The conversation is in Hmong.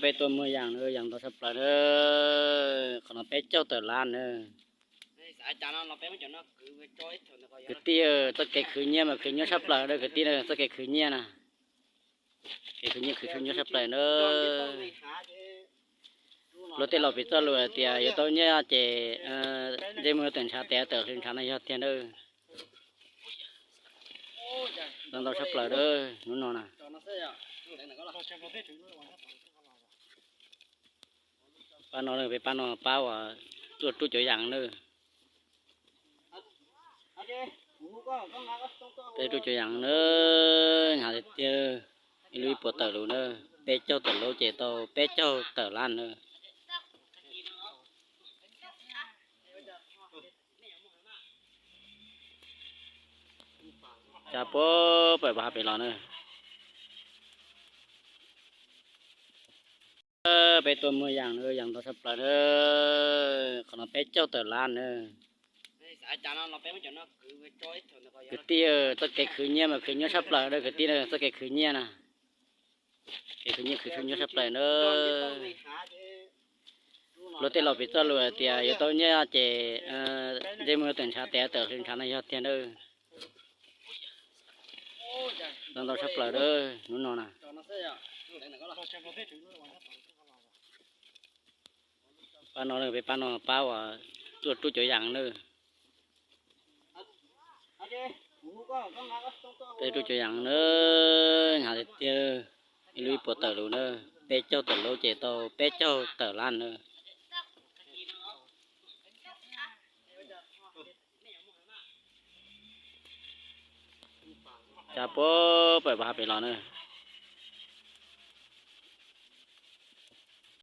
Peb tuaj muag yaam na, yaam ntau tshaj plaws na. Qhov no peb caug tawm lab na. Kwv tij, txoj kev khwv nyiaj mas khwv nyuaj tshaj plaws na kwv tij na, txoj kev khwv nyiaj na. Kev khwv nyiaj khwv nyuaj tshaj plaws na. Luag tej laus piv txoj lus hais tias yuav tau nyiaj ces ntsej muag tawm ntshav, tes tawm hli ntshav no yog tiag na. Ntau ntau tshaj plaws na, hnub no na. Pab no, peb pab no pab uas tuaj rub cov yaam na. Peb rub cov yaam na, hnyav tiag tiag, ib lub ib puas tawm lub na, peb caug tawm lub ces tau peb caug tawm lab na. Tsa puag pem Vaj Hav pem los na. Peb tuaj muag yaam na, yaam ntau tshaj plaws na. Qhov no peb caug tawm lab na. Kwv tij, txoj kev khwv nyiaj mas khwv nyuaj tshaj plaws na kwv tij na, txoj kev khwv nyiaj na. Kev khwv nyiaj khwv nyuaj tshaj plaws na. Luag tej laus piv txoj lus hais tias yuav tau nyiaj ces ntsej muag tawm ntshav, tes tawm hli ntshav no yog tiag na. Ntau ntau tshaj plaws na, hnub no na. Pab no, peb pab no pab uas tuaj rub cov yaam na. Peb rub cov yaam na, hnyav tiag tiag, ib lub ib puas tawm lub na, peb caug tawm lub ces tau peb caug tawm lab na. Tsa puag pem Vaj Hav pem los na.